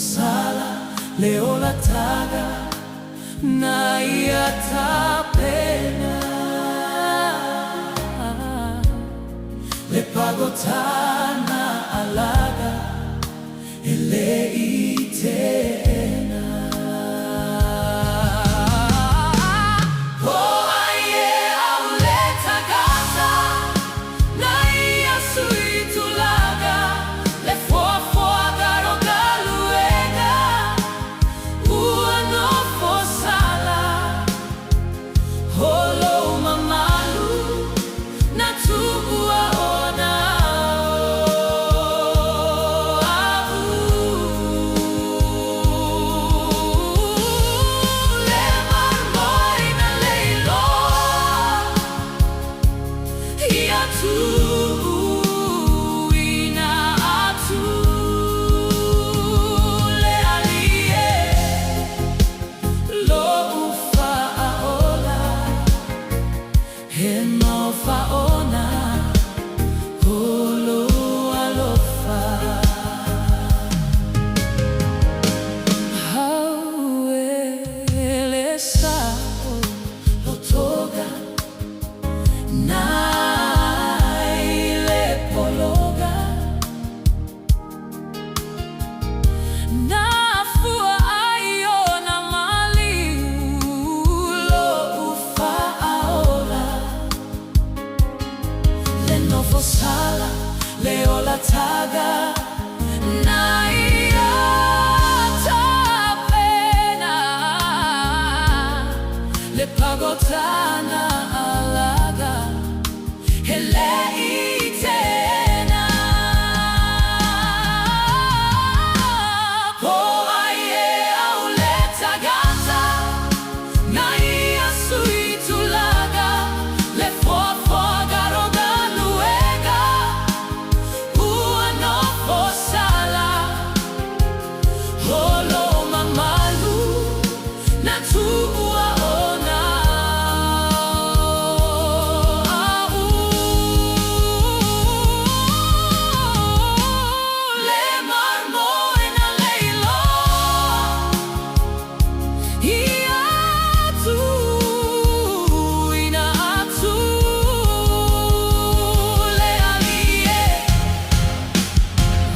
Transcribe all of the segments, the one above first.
Nofosala le olataga na ia tapena. Le pagota na alaga e le i teena. Po ai e au le tagata na ia suitulaga le foafoaga ro galuega ua nofosala Holo mamalu na tuua ona o a'u. Le mamoe na le iloa ia tuuina atu le Alii e lo'u faaola he mau faona o lou alofa. Auē le sa'o lotoga nai le pologa Na fua ai ona maliu lo'u faaola. Le nofosala le olataga na ia tapena le pagota na alaga e le i teena. Po ai e au le tagata na ia suitulaga le foafoaga ro galuega ua nofosala Holo mamalu na tuua ona o a'u. Le mamoe na le iloa ia tuuina atu le Alii e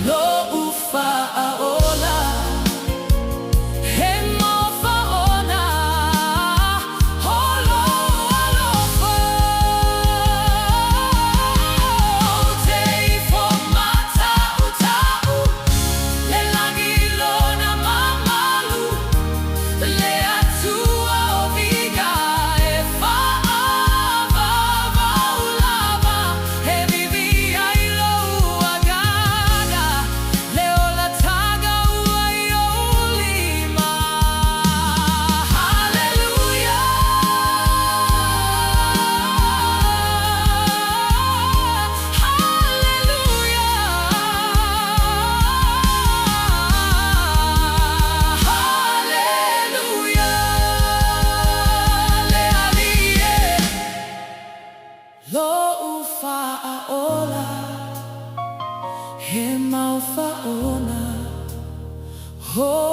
lo'u faaola he mau faona o lou alofa. Ou te ifo mata'uta'u le lagi i lona mamalu le Atua o viiga e fa'avavau lava e viviia ai lou agaga le olataga ua i ou lima. Haleluia! Haleluia! Haleluia! Le Alii e lo'u faaola he mau faona o